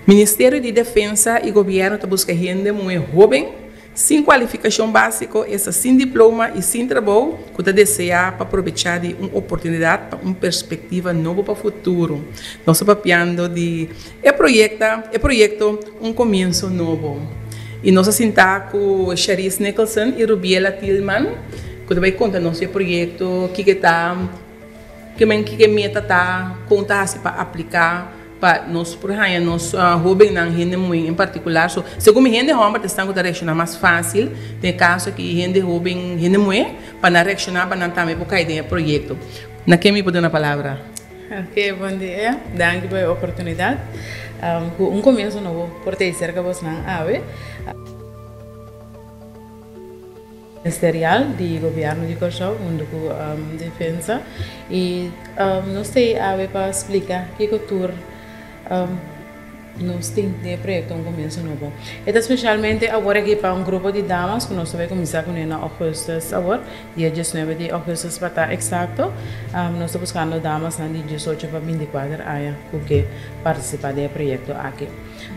Ministerio di Defensa i Gobièrnu ta buska hende muhé hóben, sin kualifikashon básiko, esta sin diploma i sin trabou, ku ta deseá pa probechá di un oportunidat pa un perspektiva nobo pa futuro. Nos ta papiando di e proyekta e proyekto Un Komienso Nobo. I nos a sintá ku Sharice Nicholson i Rubiela Thielman ku ta bai konta nos di e proyekto, kiko e ta, kiko e meta ta, kon ta hasi pa apliká. Pa nos por haña nos hóbennan, hende muhé en partikular. So, segun mi hende hòmber ta esnan ku ta reakshoná mas fásil. Den e kaso aki hende hóben, hende muhé, pa nan reakshoná pa nan tambe por kai den e proyekto. Na ken mi por duna palabra? Oke, bon dia. Danki pa e oportunidat. Ku un komienso nobo por ta ei serka bosnan awe. Ministerial di Gobièrnu di Kòrsou huntu ku Defensa i nos ta ei awe pa splika kiko tur nos tin den e proyekto Un Komienso Nobo. E ta spesialmente awor aki pa un grupo di damas ku nos ta bai kuminsá kuné na ougùstùs awor, dia diesnuebe di ougùstùs pa ta eksakto. Nos ta buskando damasnan di diesocho pa bintikuater aña ku ke partisipá den e proyekto aki.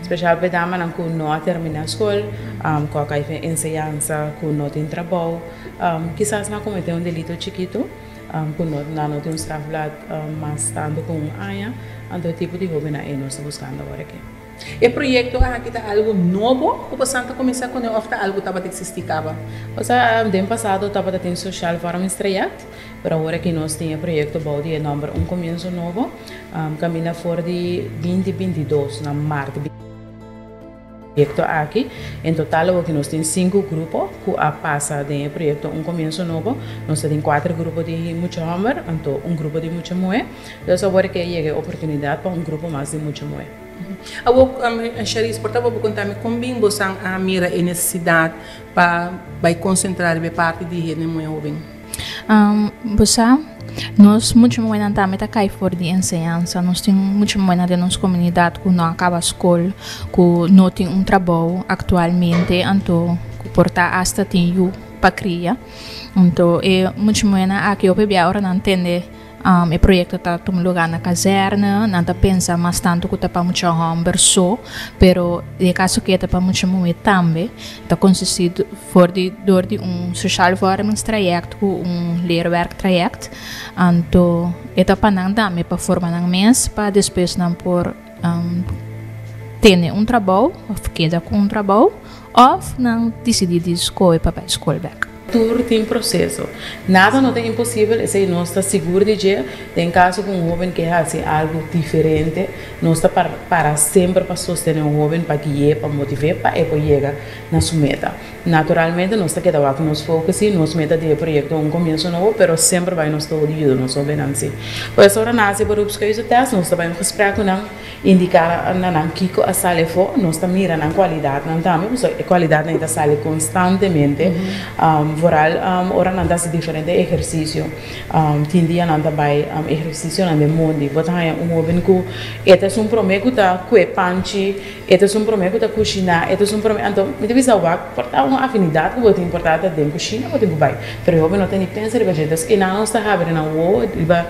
Special pa e damanan cu no a termina scol, cu a cay fen enseñansa, cu no tin trabou. Kisas nan a comete un delito chikito, cu no nan no tin un strafblad mas tanto cu un aña. Anto e tipo di hobennan ey nos ta buscando awor aki. E proyecto aki ta algo nobo cu bosan ta cuminsa cune of ta algo tabata existi caba? Osea, den pasado tabata tin Sociaal Vormingstraject, pero awor aki nos tin e proyecto bou di e nomber Un Comienzo Nobo. Kaminda for di binti 22 na mart proyekto aki. En total awoki nos tin sinku grupo ku a pasa den e proyekto Un Komienso Nobo. Nos ta tin kuater grupo di mucha hòmber anto un grupo di mucha muhé. Dus awor ke yega e oportunidat pa un grupo mas di mucha muhé. Awor, Sharice, por ta bo konta mi kon bin bosan a mira e nesesidat pa bai konsentrá riba e parti di hende muhé hóben? Bo sa, nos mucha muhénan tambe ta kai for di enseñansa. Nos tin mucha muhénan den nos komunidat ku no a kaba skol, ku no tin un trabou aktualmente, anto ku por ta asta tin yu pa kria. Anto e mucha muhénan aki hopi bia ora nan tende E proyekto ta tuma lugá na kazèrne. Nan ta pensa mas tantu ku ta pa mucha hòmber so, pero den e kaso ke ta pa mucha muhé tambe. Ta konsistí for di dor di un sociaal vormingstraject ku un leerwerktraject. Anto e ta pa nan tambe pa forma nan mes pa despues nan por tene un trabou òf keda ku un trabou òf nan disidí di skohe pa bai skol bèk. Tur tin proseso. Nada no ta imposibel, esei nos ta sigur di dje. Den kaso ku un hóben ke hasi algu diferente, nos ta para semper pa sostené un hóben, pa gui'é, pa motiv'é pa e por yega na su meta. Naturalmente nos ta keda wak ku nos focus si nos meta di e proyekto Un Komienso Nobo, pero semper bai nos ta wou di yuda nos hóbennan si. Pues ora nan hasi beroepskeuzetest, nos ta bai un gesprek ku nan. Indiká na nan kiko a sali afó. Nos ta mira nan kualidatnan tambe, pasobra e kualidatnan ei ta sali konstantemente. Vooral ora nan ta hasi diferente ehersisio. Tin dia nan ta bai ehersisionan den mondi. Bo ta haña un hóben ku e ta esun promé ku ta kue panchi, e ta esun promé ku ta kushiná, e ta esun promé. Anto mi ta bisa wak, por ta un afinidat ku bo tin, por ta ta den kushina bo tin ku bai. Pero e hóben no ta ni pensa riba dje. Entonces einan nos ta habri nan wowo riba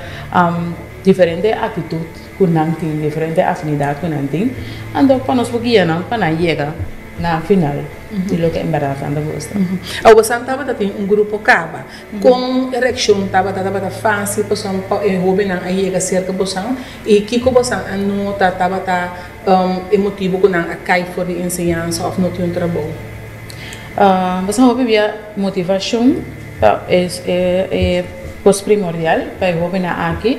diferente aktitut. Ku nan tin diferente afinidat ku nan tin, anto pa nos por guia nan pa nan yega na final di loke en bèrdat nan ta gusta. Awor bosan tabata tin un grupo kaba. Kon e reakshon tabata? Tabata fásil pasobra pa e hóbennan a yega serka bosan? I kiko bosan a nota tabata e motibu ku nan a kai for di enseñansa òf no tin un trabou? Bosan hopi bia motivashon ta e kos primordial pa e hóbennan aki.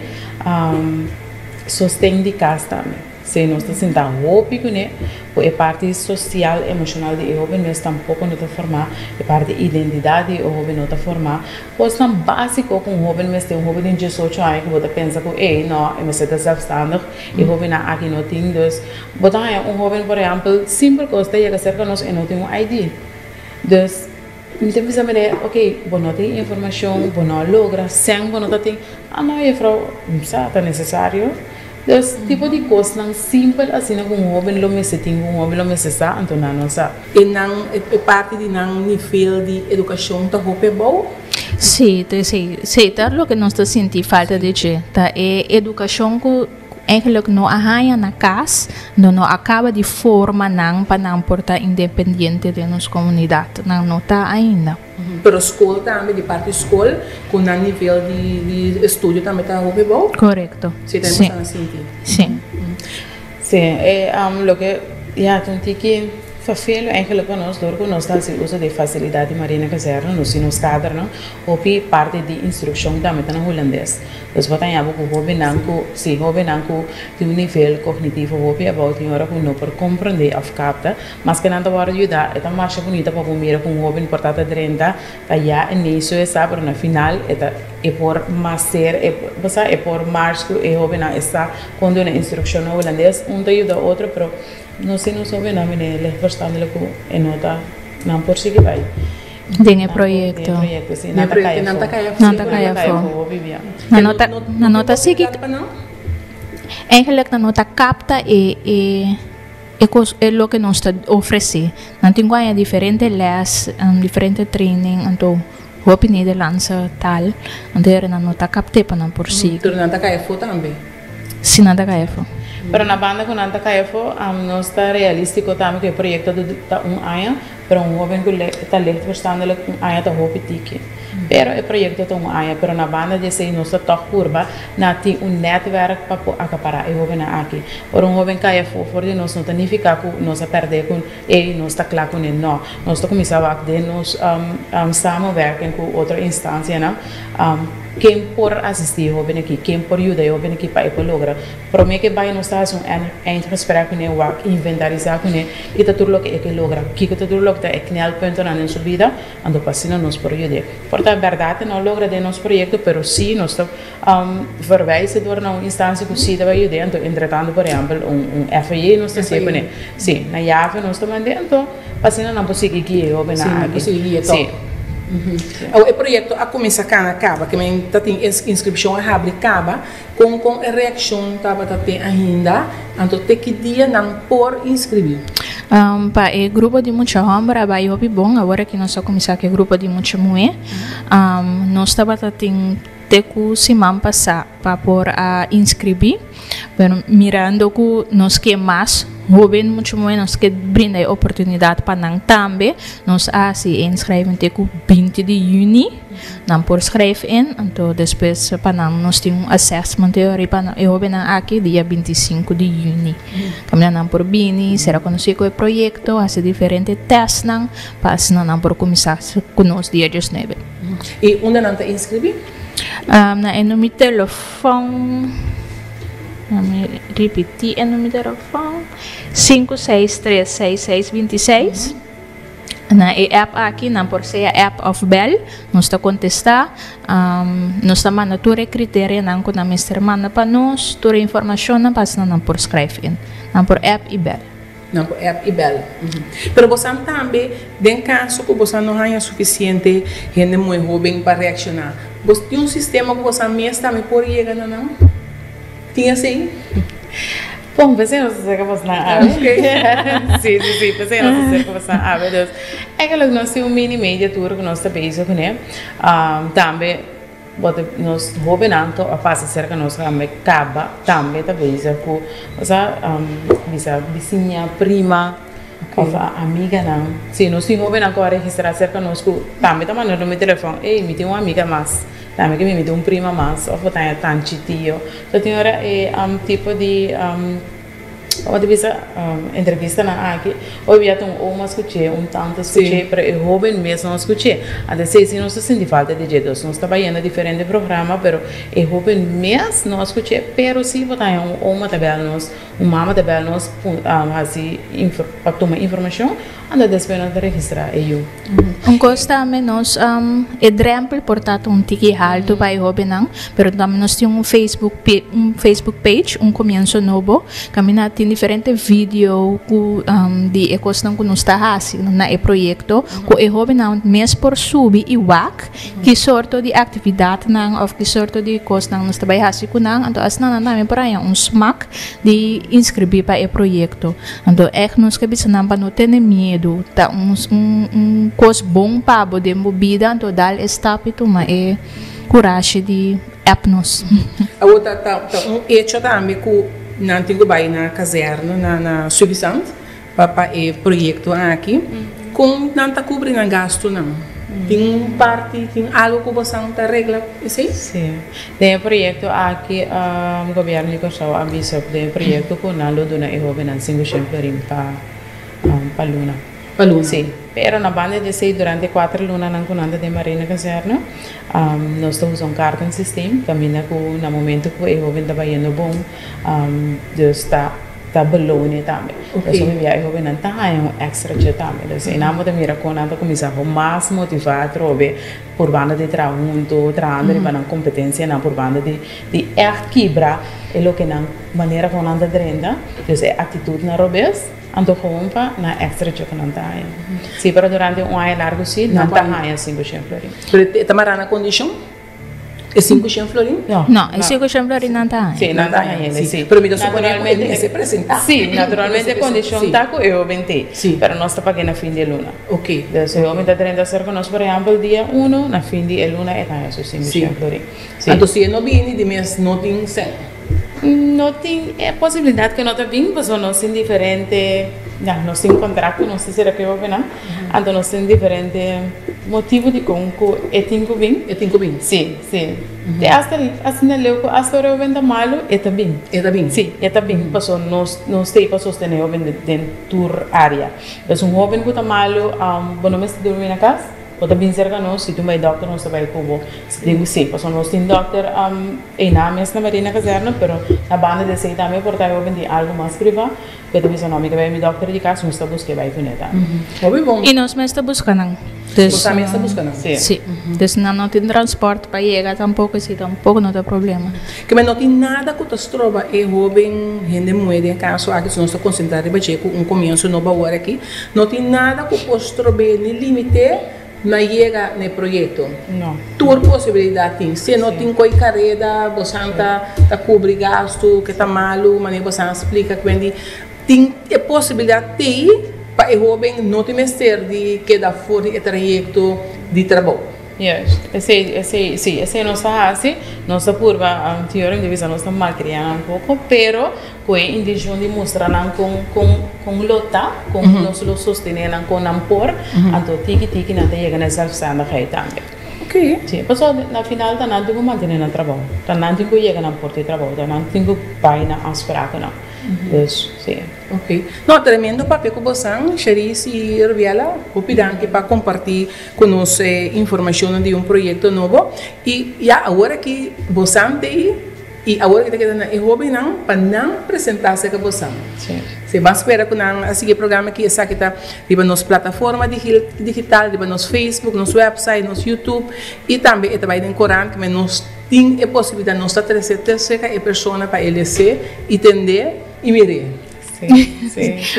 Sosten di kas tambe. Si nos ta sinta hopi kuné, ku e parti sosial, emoshonal di e hóben mes tampoko no ta formá, e parti identidat di e hóben no ta formá. Kosnan básiko ku un hóben mester, un hóben di diesocho aña ku bo ta pensa ku ey no, e mester ta sèlfstandig, e hóbennan aki no tin. Dus bo ta haña un hóben por ehèmpel simpel kos ta yega serka nos e no tin un ID. Dus mi ta bisa manera ok bo no tin informashon, bo no a logra sèn bo no ta tin, ah no jefrou mi sa ta nesesario. Dus tipo di kosnan simpel asina ku un hóben lo mester tin, ku un hóben lo mester sa, anto nan no sa. E nan e parti di nan nivel di edukashon ta hopi abou? Sí, ta esei. Esei ta loke nos ta sinti falta di dje, ta e edukashon ku. eigenlijk no a haña na kas, no no a kaba di forma nan pa nan por ta independiente den nos komunidat. Nan no ta ainda. Pero skol tambe, di parti skol, ku nan nivel di di estudio tambe ta hopi bou? Korekto. Si ta empezando a sinti. Si. Si, e loke ya ta un tiki vervelu eigenlijk pa nos dor ku nos ta hasi uso di e fasilidat di Marina Kazerne, nos tin nos kadernan, hopi parti di instrukshon tambe ta na hulandes. Dus bo ta haña bo ku hóbennan ku, si, hóbennan ku tin un nivel kognitivo hopi abou tin ora ku no por komprondé òf kapta. Maske nan ta wòrdu yuda, e ta masha bunita pa bo mira ku un hóben por ta ta drenta ta ya inicio e sa, pero na final e ta e por mas ser e bo sa e por mars ku e hóbennan e sa kon duna instrukshon na hulandes. Un ta yuda otro, pero nos tin nos hóbennan mene lichtverstandelijk ku e no ta nan por sigui bai. Den e proyekto. Den e proyekto, nan ta kai afó. Nan ta kai afó. Nan no ta, nan no ta sigui, eigenlijk nan no ta kapta e e e kos e loke nos ta ofresé. Nan tin ku haña diferente lès, diferente training, anto hopi Nederlandse taal, anto e nan no ta kapt'é pa nan por sigui. Pero nan ta kai afó tambe. Si nan ta kai afó. Pero na banda ku nan ta kai afó, nos ta realístiko tambe ku e proyekto ta un aña. Pero un hoben ku ta lichtverstandelijk un aña ta hopi tiki. Pero e proyekto ta un aña, pero na banda di esei nos ta tòg purba na tin un nètwèrk pa por akapará e hobennan aki. Ora un hoben kai afó for di nos no ta nifiká ku nos a pèrdè ku e i nos ta kla kuné. Nò, nos ta kuminsá wak den nos samenwerking ku otro instansianan ken por asistí e hoben aki, ken por yuda e hoben aki pa e por logra. Promé ke bai nos ta hasi un eindgesprek kuné, wak inventarisá kuné ki ta tur loke e ke logra, kiko ta tur loke ta e knelpuntonan den su bida, anto pa asina nos por yud'é. Por ta bèrdat e no logra den nos proyekto, pero sí nos ta verwijs dor na un instansia ku sí ta bai yud'é, anto entretanto por ehèmpel un FAJ nos ta hasié kuné. Sí, na Java nos ta mand'é, anto pa asina nan por sigui guia e hóbennan Sí, nan por aki. sigui guia tòg. Sí. Awor e proyekto a kuminsá kana kaba, ke men ta tin inskripshon a habri kaba. Kon kon e reakshon tabata te ainda, anto te ki dia nan por inskribí? Pa e grupo di mucha hòmber a bai hopi bon, awor aki nos a kuminsá ku e grupo di mucha muhé. Nos tabata tin te ku siman pasá pa por a inskribí, pero mirando ku nos ke mas hóben mucha muhé, nos ke brinda e oportunidat pa nan tambe, nos a hasi e inschrijving te ku binti di yüni. Nan por schrijf in, anto despues pa nan nos tin un assessment e ora pa e hobennan aki dia 25 di juni. Kaminda nan por bini, sera konosí ku e proyekto, hasi diferente testnan pa asina nan por kuminsá ku nos dia 19. I unda nan ta inskribí? Na e number telefòn, mi ripití e number telefòn, sinku seis tres seis seis bintiseis. Na e app aki nan por sea app of bel, nos ta kontestá. Nos ta manda tur e kriterianan ku nan mester manda pa nos, tur e informashonnan pa asina nan por skrijf in. Nan por app i bel. Nan por app i bel. Pero bosan tambe, den kaso ku bosan no haña sufisiente hende muhé hóben pa reakshoná, bos tin un sistema ku bosan mes tambe por yega na nan? Tin esei? Bon, p'esei nos ta aserka bosnan awe. Sí, sí, sí, p'esei nos ta aserka bosnan awe. Dus, eigenlijk nos tin un mini media tour ku nos ta bezig kuné. Tambe bo ta nos hóbennan ku a pasa serka nos tambe kaba tambe ta bezig ku, osea, bisa bisiña, prima òf amiganan. Sí, nos tin hóbennan ku a registrá serka nos ku tambe ta manda mi telefòn, ey, mi tin un amiga mas. Tambe ke mi miti un prima mas of bo ta haña tanchi tio. So tin ora e tipo di como ta bisa entrevistanan aki hoy bia ta un oma scuché, un tante scuché, pero e hoben mes no scuché. Anto esei si nos ta sinti falta di dje. Dus nos ta bayendo diferente programa pero e hoben mes no a scuché, pero si bo ta haña un oma ta bel nos, un mama ta bel nos hasi pa tuma informacion. Anto despues nos ta registrá e yu. Un kos tambe nos e drempel por ta un tiki haltu pa e hóbennan, pero tambe nos tin un Facebook un Facebook page, Un Comienzo Nobo, kaminda tin diferente video ku di e kosnan ku nos ta hasi na e proyekto ku e hóbennan mes por subi i wak ki sorto di aktividatnan òf ki sorto di kosnan nos ta bai hasi ku nan, anto asina nan tambe por haña un smak di inskribí pa e proyekto. Anto ègt nos ke bisa nan pa no tene miedu. Ta un un kos bon pa bo den bo bida, anto dal e stap i tuma e kurashi di app nos. Awor ta ta ta un echo tambe ku. Nan tin ku bai na kazèrne na na Suffisant pa pa e proyekto aki. Kon nan ta kubri nan gastunan? Tin un parti, tin algu ku bosan ta regla esei? Sí. Den e proyekto aki gobièrnu di Kòrsou a bisa ku den e proyekto ku nan lo duna e hóbennan 500 florin pa pa luna. Pa luna. Sí. Pero na banda di esei durante e kuater lunanan ku nan ta den Marina Kazèrne nos ta usa un kaartensysteem kaminda ku na momento ku e hóben ta bayendo bon dus ta ta belonen tambe. Ok. Dus hopi bia e hóbennan ta haña un èkstrachi tambe. Dus einan bo ta mira kon nan ta kuminsá bo mas motivá atrobe por banda di traha huntu, trahando riba nan kompetensianan por banda di di ègt kibra e loke nan manera kon nan ta drenta, dus e aktitutnan robes. Anto gewoon pa nan extra dje ku nan ta haña. Sí, pero durante un aña largu sí, nan ta haña 500 florin. Pero e ta mará na kondishon? E 500 florin? No. No, e 500 florin nan ta haña. Sí, nan ta haña el, sí. Pero mi ta suponé ku e mester presentá. Sí, naturalmente e kondishon ta ku e hoben t'ei. Sí. Pero nos ta pag'é na fin di e luna. Ok. Dus e hoben ta drenta serka nos, por ehèmpel, dia uno, na fin di e luna e ta haña su 500 florin. Sí. Anto si e no bini di mes no tin sèn? No tin e posibilidad cu no ta bin pasobra nos tin diferente, ya, nos tin contracto, nos ta cera cu e hobennan, anto nos tin diferente motibo dicon cu e tin cu bin. E tin cu bin. Si, si. Te hasta asina leu cu hasta ora e hoben ta malo, e ta bin. E ta bin. Si, e ta bin pasobra nos, nos ta ey pa sostene e hoben den tur area. Pues un hoben cu ta malo, bo no mester durmi na cas. Bo ta bin serka nos, si tin bai dòkter nos ta bai ku bo. Digo si, pasobra nos tin dòkter einan mes na Marina Kazerne, pero na banda di esei tambe por ta e hoben tin algu mas privá, ku e ta bisa no mi ta bai mi dòkter di kas, nos ta buska e bai kuné tambe. Hopi bon. I nos mes ta buska nan. Dus. Bo tambe ta buska nan? Si. Si. Dus nan no tin transpòrt pa yega tampoko, esei tampoko no ta problema. Keme no tin nada ku ta stroba e hoben hende muhé den e kaso aki, si nos ta konsentrá riba dje ku un komienso nobo awor aki, No tin nada ku por strob'é ni limit'é na yega na e proyekto. No. Tur posibilidat tin. Si no tin koi kareda, bosan ta ta kubri gastu, ke ta malu, manera bosan a splika kuendi tin e posibilidat t'ei pa e hóben no tin mester di keda for di e trayekto di trabou. Juist. Esei, esei, sí, esei nos ta hasi. Nos ta purba, teoria mi ta bisa nos ta malkriá nan poko, pero Ku e intencion di mustra nan kon kon kon lo ta, kon nos lo sostene nan kon nan por, anto tiki tiki nan ta yega na e zelfstandigheid tambe. Ok. Si, pasobra na final ta nan tin ku mantene nan trabou, ta nan tin ku yega nan por di trabou, ta nan tin ku bai nan afsprakennan. Dus, si. Ok. No, tremendo papia ku bosan, Sharice i Rubiela. Hopi danki pa kompartí ku nos e informashonnan di un proyekto nobo. I ya, awor aki bosan t'ei. I awor ki ta keda na e hóbennan pa nan presentá serka bosan. Si ban spera ku nan a sigui e programa aki, esaki ta riba nos plataforma digital, riba nos Facebook, nos website, nos YouTube i tambe e ta bai den korant kimen nos tin e posibilidat, nos ta trese te serka e persona pa e les'é i tend'é i mir'é.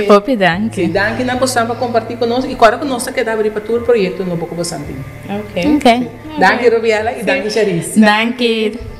Hopi danki. Si, danki na bosan pa kompartí ku nos i kòrda ku nos ta keda abrí pa tur proyekto nobo ku bosan tin. Ok. Danki Rubiela i danki Sharice. Danki.